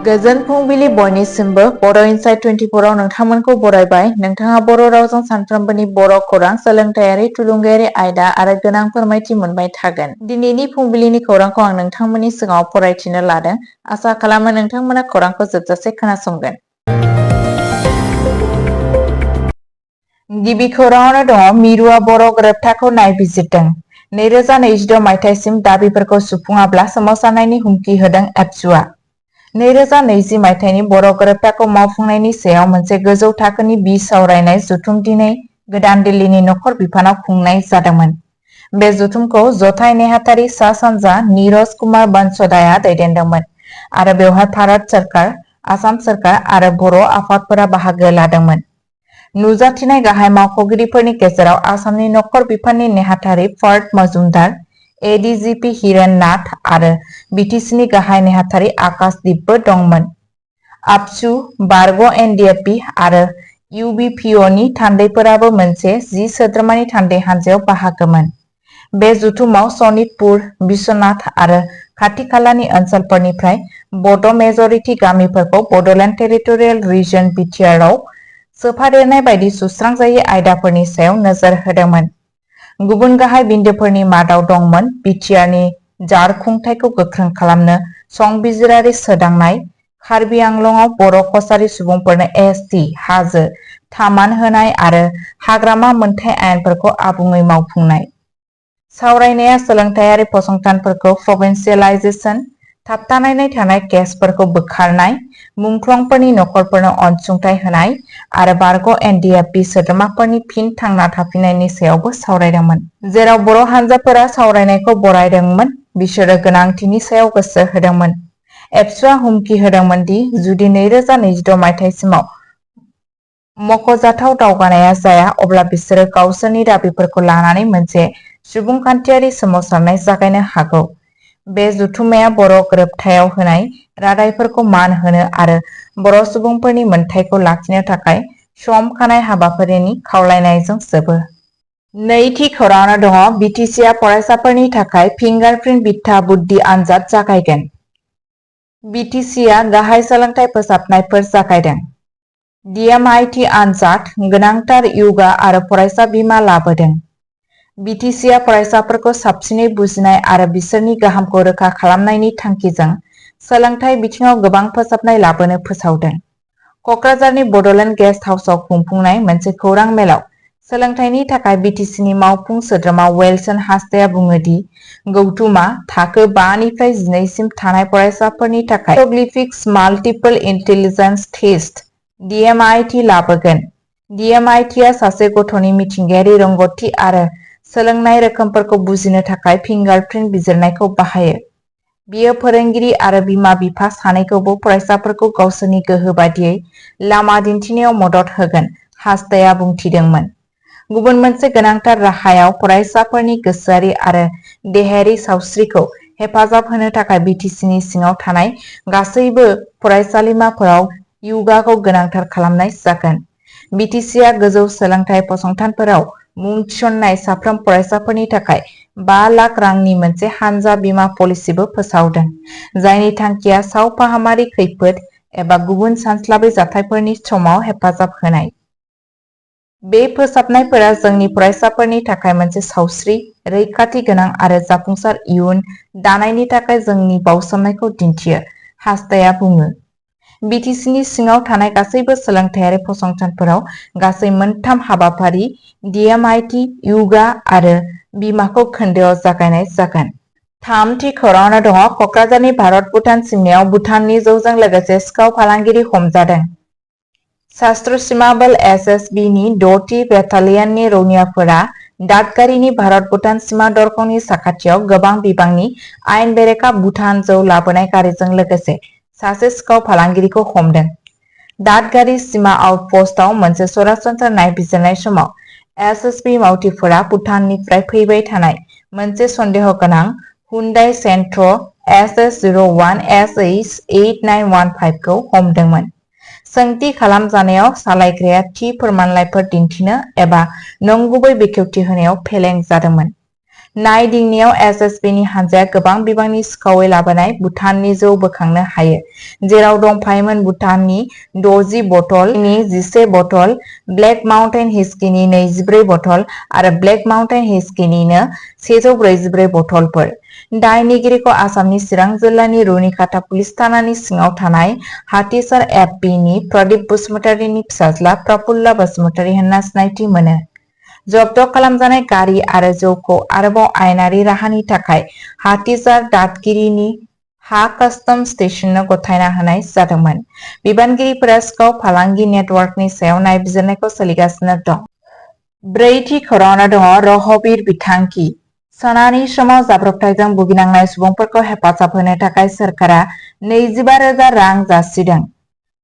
गोजोन फुंबिलि बयनिसिमबो बर' इनसाइट 24 आव नोंथांमोनखौ बरायबाय। नोंथाङा बर' रावजों सानफ्रोमबोनि बर' खौरां, सोलोंथायारि, थुलुंगायारि आयदा आरो गोनां फोरमायथि मोनबाय थागोन। दिनैनि फुंबिलिनि खौरांखौ आं नोंथांमोननि सिगाङाव फरायथिनो लादों। आसा खालामो नोंथांमोना खौरांखौ जोबजासे खोनासंगोन। गिबि खौराङावनो दङ मिरुआ बर' गोरोबथाखौ नायबिजिरदों। 2026 मायथाइसिम दाबिफोरखौ सुफुङाब्ला सोमावसारनायनि हुमखि होदों एबसुआ। 2020 मायथाइनि बर' गोरोबथाखौ मावफुंनायनि सायाव मोनसे गोजौ थाखोनि बिसावरायनाय जथुम दिनै गोदान दिल्लीनि नखर बिफानाव खुंनाय जादोंमोन। बे जथुमखौ जथाय नेहाथारि सा सानजा नीरज कुमार बंस'दाया दैदेनदोंमोन आरो बेवहाय भारत सोरखार, आसाम सोरखार आरो बर' आफादफोरा बाहागो लादोंमोन। नुजाथिनाय गाहाय मावख'गिरिफोरनि गेजेराव आसामनि नखर बिफाननि नेहाथारि पार्थ मजुमदार, एडिजिपि हिरेन नाथ आरो बिटिसिनि गाहाय नेहाथारि आकाशदीपबो दंमोन। आबसु, बारग' एनडिएफबि आरो इउबिपिअनि थान्दैफोराबो मोनसे 10 सोद्रोमानि थान्दै हानजायाव बाहागोमोन। बे जथुमाव सनितपुर, बिश्वनाथ आरो खाथि खालानि ओनसोलफोरनिफ्राय बड' मेजरिटि गामिफोरखौ बड'लेण्ड टेरिटरियेल रिजन बिटिआरआव सोफादेरनाय बायदि सुस्रांजायै आयदाफोरनि सायाव नोजोर होदोंमोन। गुबुन गाहाय बिन्दोफोरनि मादाव दंमोन बिटिआरनि जार खुंथायखौ गोख्रों खालामनो संबिजिरारि सोदांनाय, कार्बि आंलंआव बर' कसारि सुबुंफोरनो एसटि, हाजो, थामान होनाय आरो हाग्रामा मोनथाय आयेनफोरखौ आबुङै मावफुंनाय। सावरायनाया सोलोंथायारि फसंथानफोरखौ प्रभिन्सियेलाइजेसन, थाबथानानै थानाय केसफोरखौ बोखारनाय, मुंख्लंफोरनि नखरफोरनो अनसुंथाइ होनाय आरो बारग' एनडिएफबि सोद्रोमाफोरनि फिन थांना थाफिननायनि सायावबो सावरायदोंमोन। जेराव बर' हानजाफोरा सावरायनायखौ बरायदोंमोन, बिसोरो गोनांथिनि सायाव गोसो होदोंमोन। एबसुआ हुमखि होदोंमोन दि जुदि 2026 मायथाइसिमाव मख'जाथाव दावगानाया जाया, अब्ला बिसोरो गावसोरनि दाबिफोरखौ लानानै मोनसे सुबुंखान्थियारि सोमावसारनाय जागायनो हागौ। बे जथुम्माया बर' गोरोबथायाव होनाय रादायफोरखौ मान होनो आरो बर' सुबुंफोरनि मोनथायखौ लाखिनो थाखाय सम खानाय हाबाफारिनि खावलायनायजों जोबो। नैथि खौराङावनो दङ बिटिसिआ फरायसाफोरनि थाखाय फिंगारप्रिन्ट बिथा बुद्धि आनजाद जागायगोन। बिटिसिआ गाहाय सोलोंथाइ फोसाबनायफोर जागायदों। डिएमआइटि आनजाद, गोनांथार यगा आरो फरायसा बीमा लाबोदों। बिटिसिआ फरायसाफोरखौ साबसिनै बुजिनाय आरो बिसोरनि गाहामखौ रोखा खालामनायनि थांखिजों सोलोंथाइ बिथिङाव गोबां फोसाबनाय लाबोनो फोसावदों। क'क्राझारनि बड'लेण्ड गेस्ट हाउसआव खुंफुंनाय मोनसे खौरां मेलाव सोलोंथाइनि थाखाय बिटिसिनि मावफुं सोद्रोमा वेलसन हासदाया बुङो दि गौथुमा थाखो 5 निफ्राय 12 सिम थानाय फरायसाफोरनि थाखाय हाइरोग्लिफिक्स माल्टिपल इन्टेलिजेन्स टेस्ट डिएमआइटि लाबोगोन। डिएमआइटिआ सासे गथ'नि मिथिंगायारि रोंग'थि आरो सोलोंनाय रोखोमफोरखौ बुजिनो थाखाय फिंगारप्रिन्ट बिजिरनायखौ बाहायो। बियो फोरोंगिरि आरो बिमा-बिफा सानैखौबो फरायसाफोरखौ गावसोरनि गोहो बादियै लामा दिन्थिनायाव मदद होगोन, हासदाया बुंथिदोंमोन। गुबुन मोनसे गोनांथार राहायाव फरायसाफोरनि गोसोआरि आरो देहायारि सावस्रिखौ हेफाजाब होनो थाखाय बिटिसिनि सिङाव थानाय गासैबो फरायसालिमाफोराव यगाखौ गोनांथार खालामनाय जागोन। बिटिसिआ गोजौ सोलोंथाइ फसंथानफोराव मुं थिसननाय साफ्रोम फरायसाफोरनि थाखाय 5 लाख रांनि मोनसे हानजा बीमा पलिसिबो फोसावदों, जायनि थांखिया सावफाहामारि खैफोद एबा गुबुन सानस्लाबै जाथायफोरनि समाव हेफाजाब होनाय। बे फोसाबनायफोरा जोंनि फरायसाफोरनि थाखाय मोनसे सावस्रि, रैखाथि गोनां आरो जाफुंसार इयुन दानायनि थाखाय जोंनि बाउसोमनायखौ दिन्थियो, हासदाया बुङो। बिटिसिनि सिङाव थानाय गासैबो सोलोंथायारि फसंथानफोराव गासै 3 हाबाफारि डिएमआइटि, यगा आरो बीमाखौ खोन्दोआव जागायनाय जागोन। थामथि खौराङावनो दङ क'क्राझारनि भारत-भुटान सिमनायाव भुटाननि जौजों लोगोसे सिखाव फालांगिरि हमजादों। शास्त्रसिमा बल एसएसबिनि 6थि बेटालियननि रौनियाफोरा दादगारिनि भारत-भुटान सिमा दरखंनि साखाथियाव गोबां बिबांनि आयेन बेरेखा भुटान जौ लाबोनाय गारिजों लोगोसे सासे सिखाव फालांगिरिखौ हमदों। दादगारि सिमा आउटपस्टआव मोनसे सरासनस्रा नायबिजिरनाय समाव एसएसबि मावथिफोरा भुटाननिफ्राय फैबाय थानाय मोनसे सन्देह गोनां हुन्डाइ सेन्ट्र SS01SH8915 खौ हमदोंमोन। सोंथि खालामजानायाव सालायग्राया थि फोरमानलाइफोर दिन्थिनो एबा नंगुबै बेखेवथि होनायाव फेलें जादोंमोन। नायदिंनायाव SSBनि हानजाया गोबां बिबांनि सिखावै लाबोनाय भुटाननि जौ बोखांनो हायो, जेराव दंफायोमोन भुटाननि 60 बथलनि 11 बथल, ब्लेक माउन्टेन हिस्किनि 24 बथल आरो ब्लेक माउन्टेन हिस्किनिनो 144 बथलफोर। दायनिगिरिखौ आसामनि चिरां जिल्लानि रुनिखाता पुलिस थानानि सिङाव थानाय हाथिसार FPनि प्रदीप बसुमतारीनि फिसाज्ला प्रफुल्ल बसुमतारी होनना सिनायथि मोनो। जब्द खालामजानाय गारि आरो जौखौ आरोबाव आयेनारि राहानि थाखाय हाथिसार दादगिरिनि हा कास्टम स्टेशननो गथायना होनाय जादोंमोन। बिबानगिरिफोरा सिखाव फालांगि नेटवर्कनि सायाव नायबिजिरनायखौ सोलिगासिनो दं। ब्रैथि खौराङाव दङ रहबीर बिथांखि। सनानि समाव जाब्रबथायजों भुगिनांनाय सुबुंफोरखौ हेफाजाब होनो थाखाय सोरखारा 25,000 रां जासिदों।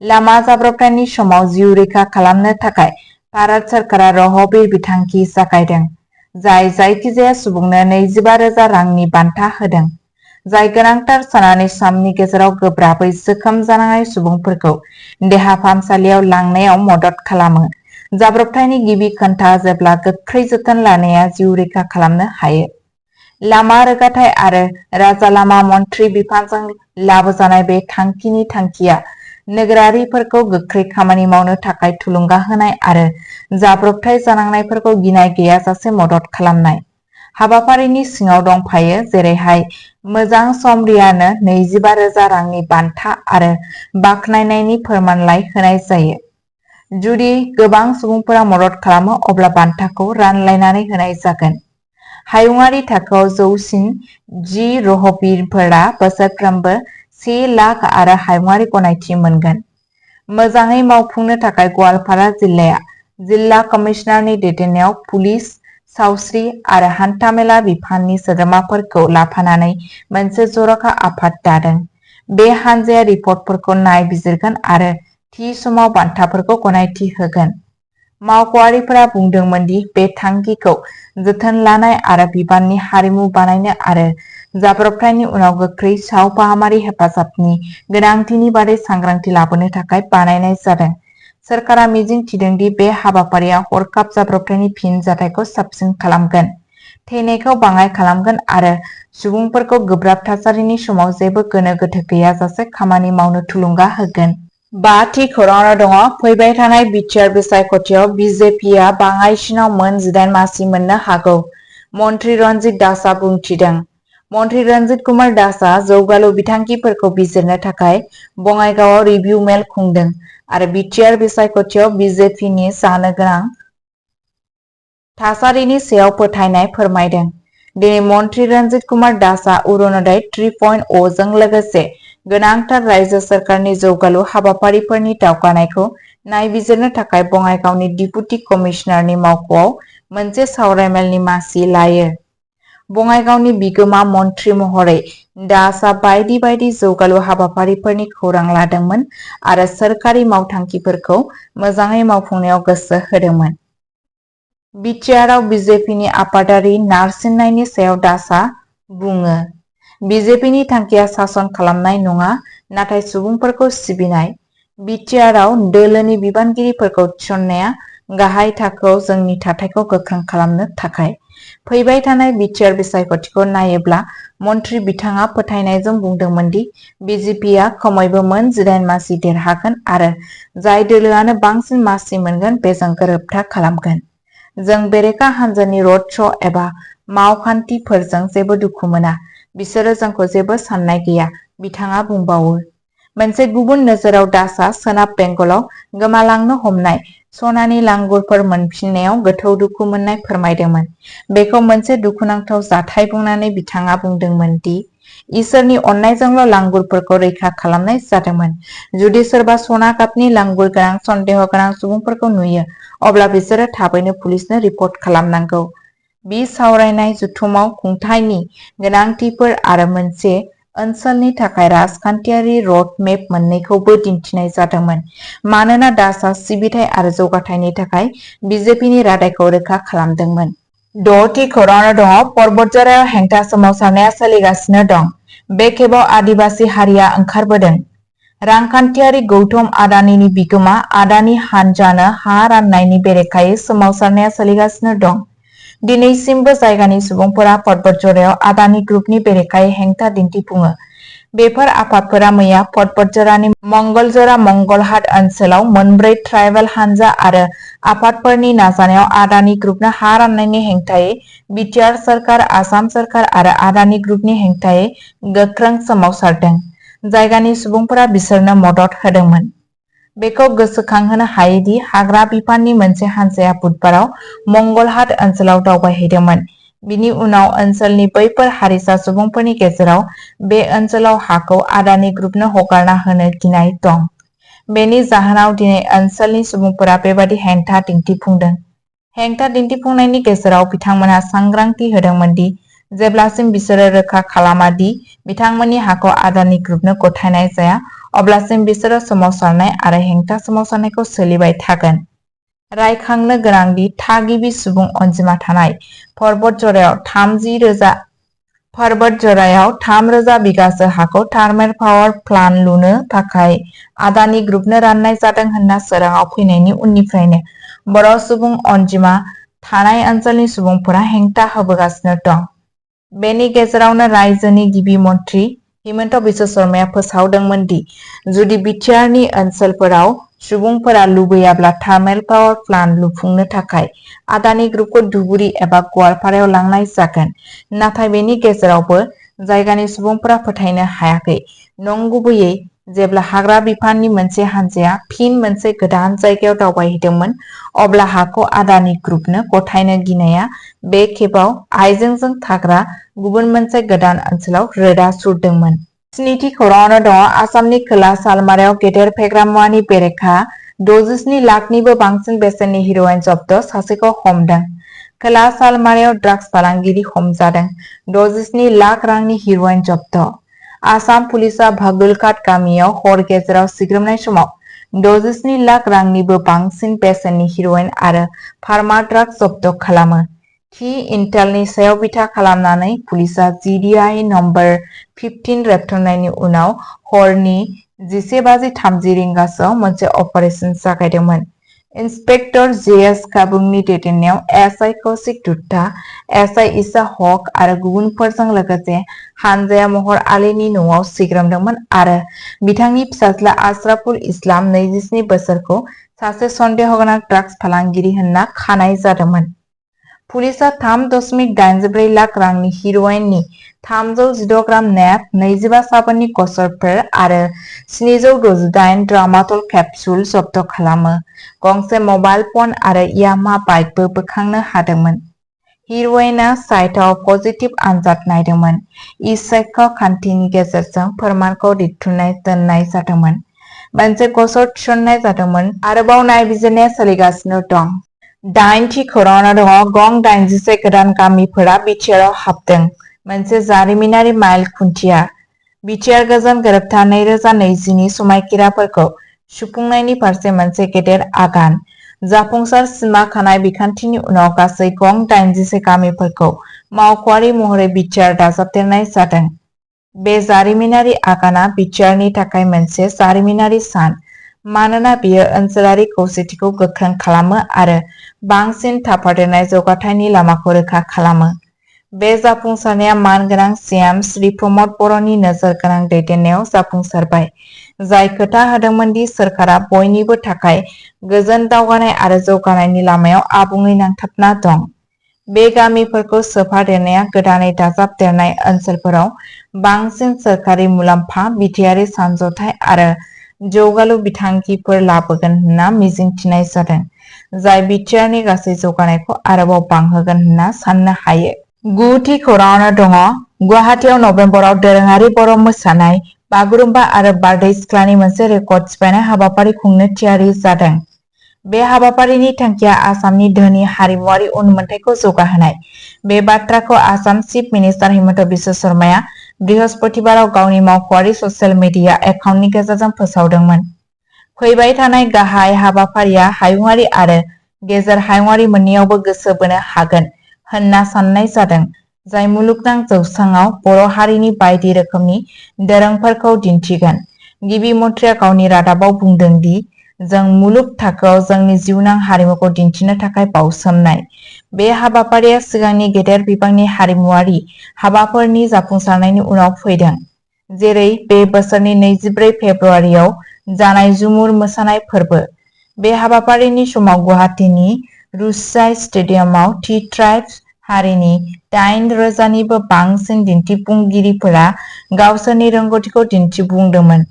लामा जाब्रबथायनि समाव जिउ रैखा खालामनो थाखाय भारत सोरखारा रहबीर बिथांखि जागायदों, जाय जायखिजाया सुबुंनो 25,000 रांनि बान्था होदों, जाय गोनांथार सनानि सामनि गेजेराव गोब्राबै जोखोम जानाय सुबुंफोरखौ देहा फाहामसालियाव लांनायाव मदद खालामो। जाब्रबथायनि गिबि खोन्था जेब्ला गोख्रै जोथोन लानाया जिउ रैखा खालामनो हायो। लामा रोगाथाइ आरो राजालामा मन्थ्रि बिफानजों लाबोजानाय बे थांखिनि थांखिया नोगोरारिफोरखौ गोख्रै खामानि मावनो थाखाय थुलुंगा होनाय आरो जाब्रबथाय जानांनायफोरखौ गिनाय गैयाजासे मदद खालामनाय। हाबाफारिनि सिङाव दंफायो जेरैहाय मोजां समरियानो 25,000 रांनि बान्था आरो बाख्नायनायनि फोरमानलाइ होनाय जायो। जुदि गोबां सुबुंफोरा मदद खालामो अब्ला बान्थाखौ रानलायनानै होनाय जागोन। हायुंआरि थाखोआव जौसिन 10 रहबीरफोरा बोसोरफ्रोमबो 1 लाख आरो हायुंआरि गनायथि मोनगोन। मोजाङै मावफुंनो थाखाय गवालपारा जिल्लाया जिल्ला कमिशनारनि दैदेननायाव पुलिस, सावस्रि आरो हान्थामेला बिफाननि सोद्रोमाफोरखौ लाफानानै मोनसे जर'खा आफाद दादों। बे हानजाया रिपर्टफोरखौ नायबिजिरगोन आरो थि समाव बान्थाफोरखौ गनायथि होगोन। मावख'आरिफोरा बुंदोंमोन दि बे थांखिखौ जोथोन लानाय आरो बिबाननि हारिमु बानायनो आरो जाब्रबथायनि उनाव गोख्रै सावफाहामारि हेफाजाबनि गोनांथिनि बादै सांग्रांथि लाबोनो थाखाय बानायनाय जादों। सोरखारा मिजिं थिदों दि बे हाबाफारिया हरखाब जाब्रबथायनि फिनजाथायखौ साबसिन खालामगोन, थैनायखौ बाङाइ खालामगोन आरो सुबुंफोरखौ गोब्राब थासारिनि समाव जेबो गोनो गोथो गैयाजासे खामानि मावनो थुलुंगा होगोन। बाथि खौराङाव दङ फैबाय थानाय BTR बिसायख'थियाव BJPआ बाङाइसिनाव मोन 18 मासि मोननो हागौ, मन्थ्रि रन्जित दासआ बुंथिदों। मन्थ्रि रन्जित कुमार दासआ जौगालु बिथांखिफोरखौ बिजिरनो थाखाय बङाइगावआव रिभिउ मेल खुंदों आरो BTR बिसायख'थियाव BJPनि जानो गोनां थासारिनि सायाव फोथायनाय फोरमायदों। दिनै मन्थ्रि रन्जित कुमार दासआ अरुणोदय 3.0 जों लोगोसे गोनांथार रायजो सोरखारनि जौगालु हाबाफारिफोरनि दावगानायखौ नायबिजिरनो थाखाय बङाइगावनि डिपुटि कमिशनारनि मावख'आव मोनसे सावरायमेलनि मासि लायो। बङाइगावनि बिगोमा मन्थ्रि महरै दासआ बायदि बायदि जौगालु हाबाफारिफोरनि खौरां लादोंमोन आरो सोरखारि मावथांखिफोरखौ मोजाङै मावफुंनायाव गोसो होदोंमोन। BTRआव BJPनि आफादारि नारसिननायनि सायाव दासआ बुङो, BJPनि थांखिया सासन खालामनाय नङा, नाथाय सुबुंफोरखौ सिबिनाय। BTRआव दोलोनि बिबानगिरिफोरखौ थिसननाया गाहाय थाखोआव जोंनि थाथायखौ गोख्रों खालामनो थाखाय। फैबाय थानाय BTR बिसायख'थिखौ नायोब्ला मन्थ्रि बिथाङा फोथायनायजों बुंदोंमोन दि BJPआ खमैबो मोन 18 मासि देरहागोन आरो जाय दोलोआनो बांसिन मासि मोनगोन बेजों गोरोबथा खालामगोन। जों बेरेखा हान्जानि र'ड श' एबा मावखान्थिफोरजों जेबो दुखु मोना, बिसोरो जोंखौ जेबो सान्नाय गैया, बिथाङा बुंबावो। मोनसे गुबुन नोजोराव दासआ सोनाब बेंगलाव गोमालांनो हमनाय सनानि लांगुरफोर मोनफिननायाव गोथौ दुखु मोननाय फोरमायदोंमोन। बेखौ मोनसे दुखुनांथाव जाथाय बुंनानै बिथाङा बुंदोंमोन दि इसोरनि अननायजोंल' लांगुरफोरखौ रैखा खालामनाय जादोंमोन। जुदि सोरबा सना गाबनि लांगुर गोनां सन्देह गोनां सुबुंफोरखौ नुयो, अब्ला बिसोरो थाबैनो पुलिसनो रिपर्ट खालामनांगौ। बिसावरायनाय जथुमाव खुंथायनि गोनांथिफोर आरो मोनसे ओनसोलनि थाखाय राजखान्थियारि र'ड मेप मोन्नैखौबो दिन्थिनाय जादोंमोन, मानोना दासआ सिबिथाइ आरो जौगाथायनि थाखाय BJPनि रादायखौ रोखा खालामदोंमोन। द'थि खौराङाव दङ पर्बतझरायाव हेंथा सोमावसारनाया सोलिगासिनो दं, बे खेबाव आदिबासी हारिया ओंखारबोदों। रांखान्थियारि गौतम आडानिनि बिगोमा आडानि हानजानो हा राननायनि बेरेखायै सोमावसारनाया सोलिगासिनो दं। दिनैसिमबो जायगानि सुबुंफोरा पर्बतजरायाव आदानि ग्रुपनि बेरेखायै हेंथा दिन्थिफुङो। बेफोर आफादफोरा मैया पर्बतजरानि मंगलजरा मंगलहाट ओनसोलाव मोनब्रै ट्राइबेल हानजा आरो आफादफोरनि नाजानायाव आदानि ग्रुपनो हा राननायनि हेंथायै BTR सोरखार, आसाम सोरखार आरो आदानि ग्रुपनि हेंथायै गोख्रों सोमावसारदों। जायगानि सुबुंफोरा बिसोरनो मदद होदोंमोन। बेखौ गोसोखांहोनो हायोदि हाग्रा बिफाननि मोनसे हानजाया बुधबाराव मंगलहाट ओनसोलाव दावबायहैदोंमोन। बिनि उनाव ओनसोलनि बैफोर हारिसा सुबुंफोरनि गेजेराव बे ओनसोलाव हाखौ आदानि ग्रुपनो हगारना होनो गिनाय दं। बेनि जाहोनाव दिनै ओनसोलनि सुबुंफोरा बेबादि हेंथा दिन्थिफुंदों। हेंथा दिन्थिफुंनायनि गेजेराव बिथांमोनहा सांग्रांथि होदोंमोन दि जेब्लासिम बिसोरो रोखा खालामा दि बिथांमोननि हाखौ आदानि ग्रुपनो गथायनाय जाया, अब्लासिम बिसोरो सोमावसारनाय आरो हेंथा सोमावसारनायखौ सोलिबाय थागोन। रायखांनो गोनांदि थागिबि सुबुं अनजिमा थानाय पर्बतजरायाव 3,000 बिगासो हाखौ थार्मेल पावार प्लान्ट लुनो थाखाय आदानि ग्रुपनो राननाय जादों होनना सोराङाव फैनायनि उननिफ्रायनो बर' सुबुं अनजिमा थानाय ओनसोलनि सुबुंफोरा हेंथा होबोगासिनो दं। बेनि गेजेरावनो रायजोनि गिबि मन्थ्रि हिमन्त बिश्व शर्माया फोसावदोंमोन दि जुदि BTRनि ओनसोलफोराव सुबुंफोरा लुबैयाब्ला थार्मेल पावार प्लान्ट लुफुंनो थाखाय आदानि ग्रुपखौ धुबुरी एबा गवालपारायाव लांनाय जागोन। नाथाय बेनि गेजेरावबो जायगानि सुबुंफोरा फोथायनो हायाखै। नंगुबैयै जेब्ला हाग्रा बिफाननि मोनसे हानजाया फिन मोनसे गोदान जायगायाव दावबायहैदोंमोन, अब्ला हाखौ आदानि ग्रुपनो गथायनो गिनाया बे खेबाव आइजेंजों थाग्रा गुबुन मोनसे गोदान ओनसोलाव रोदा सुरदोंमोन। स्निथि खौराङावनो दङ आसामनि खोला सालमारायाव गेदेर फेग्रा मुवानि बेरेखा 67 लाखनिबो बांसिन बेसेननि हेर'इन जब्द, सासेखौ हमदों। खोला सालमारायाव ड्राग्स फालांगिरि हमजादों, 67 लाख रांनि हेर'इन जब्द। आसाम पुलिसआ भागुलघाट गामियाव हर गेजेराव सिग्रोमनाय समाव 67 लाख रांनिबो बांसिन बेसेननि हेर'इन आरो फार्मा ड्राग्स जब्द खालामो। थि इन्टेलनि सायाव बिथा खालामनानै पुलिसआ GDI नम्बर 15 रेबथुमनायनि उनाव हरनि 11:30 रिंगासोआव मोनसे अपारेसन जागायदोंमोन। इन्सपेक्टर JS काबुंनि दैदेननायाव SI कौशिक दुत्ता, SI इसा हक आरो गुबुनफोरजों लोगोसे हानजाया महर आलीनि न'आव सिग्रोमदोंमोन आरो बिथांनि फिसाज्ला आशराफुल इस्लाम 27 बोसोरखौ सासे सन्देहगोनां ड्राग्स फालांगिरि होनना खानाय जादोंमोन। पुलिसआ 3.84 लाख रांनि हेर'इननि 316 ग्राम नेप, 25 साबोननि गसरफोर आरो 768 ट्रामाडल केप्सुल जब्द खालामो। गंसे मबाइल फन आरो यामाहा बाइकबो बोखांनो हादोंमोन। हेर'इनआ साइटआव पजिटिभ आनजाद नायदोंमोन। ई-साक्ष्य खान्थिनि गेजेरजों फोरमानखौ दिन्थिना दोननाय जादोंमोन। मोनसे गसर थिसननाय जादोंमोन। आरोबाव नायबिजिरनाया सोलिगासिनो दं। 8थि खौराङावनो दङ गं 81 गोदान गामिफोरा BTRआव हाबदों, मोनसे जारिमिनारि माइल खुन्थिया। BTR गोजोन गोरोबथा 2020नि समायखिराफोरखौ सुफुंनायनि फारसे मोनसे गेदेर आगान। जाफुंसार सिमा खानाय बिखान्थिनि उनाव गासै गं 81 गामिफोरखौ मावख'आरि महरै BTR दाजाबदेरनाय जादों। बे जारिमिनारि आगानआ BTRनि थाखाय मोनसे जारिमिनारि सान, मानोना बेयो ओनसोलारि खौसेथिखौ गोख्रों खालामो आरो बांसिन थाफादेरनाय जौगाथायनि लामाखौ रोखा खालामो। बे जाफुंसारनाया मानगोनां CM श्री प्रमद बर'नि नोजोर गोनां दैदेननायाव जाफुंसारबाय, जाय खोथा होदोंमोन दि सोरखारा बयनिबो थाखाय गोजोन दावगानाय आरो जौगानायनि लामायाव आबुङै नांथाबना दं। बे गामिफोरखौ सोफादेरनाया गोदानै दाजाबदेरनाय ओनसोलफोराव बांसिन सोरखारि मुलाम्फा, बिथायारि सानज'थाय आरो जौगालु बिथांखिफोर लाबोगोन होनना मिजिंथिनाय जादों, जाय BTRनि गासै जौगानायखौ आरोबाव बांहोगोन होनना साननो हायो। 9थि खौराङावनो दङ गुवाहाटीआव नबेम्बराव दोरोङारि बर' मोसानाय, बागुरुम्बा आरो बारदै सिख्लानि मोनसे रेकर्ड सिफायनाय हाबाफारि खुंनो थियारि जादों। बे हाबाफारिनि थांखिया आसामनि धोनि हारिमुआरि उनमोनथाइखौ जौगाहोनाय। बे बाथ्राखौ आसाम चिफ मिनिस्टार हिमन्त बिश्व शर्माया बृहस्पतिबाराव गावनि मावख'आरि ससियेल मिडिया एकाउन्टनि गेजेरजों फोसावदोंमोन। फैबाय थानाय गाहाय हाबाफारिया हायुंआरि आरो गेजेर हायुंआरि मोन्नैयावबो गोसो बोनो हागोन होनना साननाय जादों, जाय मुलुगनां जौसाङाव बर' हारिनि बायदि रोखोमनि दोरोंफोरखौ दिन्थिगोन। गिबि मन्थ्रिया गावनि रादाबाव बुंदों दि जों मुलुग थाखोआव जोंनि जिउनां हारिमुखौ दिन्थिनो थाखाय बाउसोमनाय। बे हाबाफारिया सिगांनि गेदेर बिबांनि हारिमुआरि हाबाफोरनि जाफुंसारनायनि उनाव फैदों, जेरै बे बोसोरनि 24 फेब्रुआरियाव जानाय झुमुर मोसानाय फोरबो। बे हाबाफारिनि समाव गुवाहाटीनि रुससाइ स्टेडियामाव टि ट्राइब्स हारिनि 8,000निबो बांसिन दिन्थिफुंगिरिफोरा गावसोरनि रोंग'थिखौ दिन्थिफुंदोंमोन।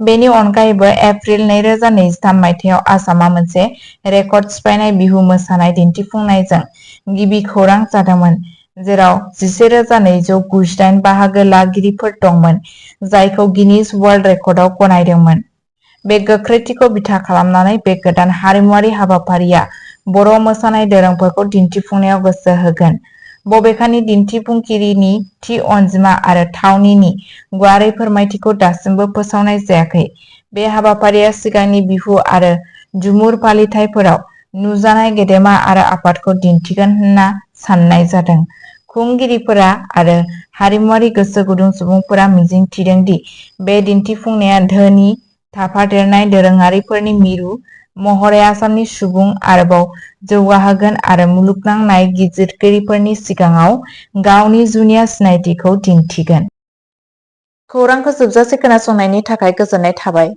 बेनि अनगायैबो एप्रिल 2023 मायथाइयाव आसामा मोनसे रेकर्ड सिफायनाय बिहु मोसानाय दिन्थिफुंनायजों गिबि खौरां जादोंमोन, जेराव 11,298 बाहागो लागिरिफोर दंमोन, जायखौ गिनिज वर्ल्ड रेकर्डआव गनायदोंमोन। बे गोख्रैथिखौ बिथा खालामनानै बे गोदान हारिमुआरि हाबाफारिया बर' मोसानाय दोरोंफोरखौ दिन्थिफुंनायाव गोसो होगोन। बबेखानि दिन्थिफुंगिरिनि थि अनजिमा आरो थावनिनि गुवारै फोरमायथिखौ दासिमबो फोसावनाय जायाखै। बे हाबाफारिया सिगांनि बिहु आरो झुमुर फालिथायफोराव नुजानाय गेदेमा आरो आफादखौ दिन्थिगोन होनना साननाय जादों। खुंगिरिफोरा आरो हारिमुआरि गोसो गुदुं सुबुंफोरा मिजिंथिदों दि बे दिन्थिफुंनाया धोनि, थाफादेरनाय दोरोङारिफोरनि मिरु महरै आसामनि सुबुं आरोबाव जौगाहोगोन आरो मुलुगनां नायगिरिफोरनि सिगाङाव गावनि जुनिया सिनायथिखौ दिन्थिगोन। खौरांखौ जोबजासे खोनासंनायनि थाखाय गोजोननाय थाबाय।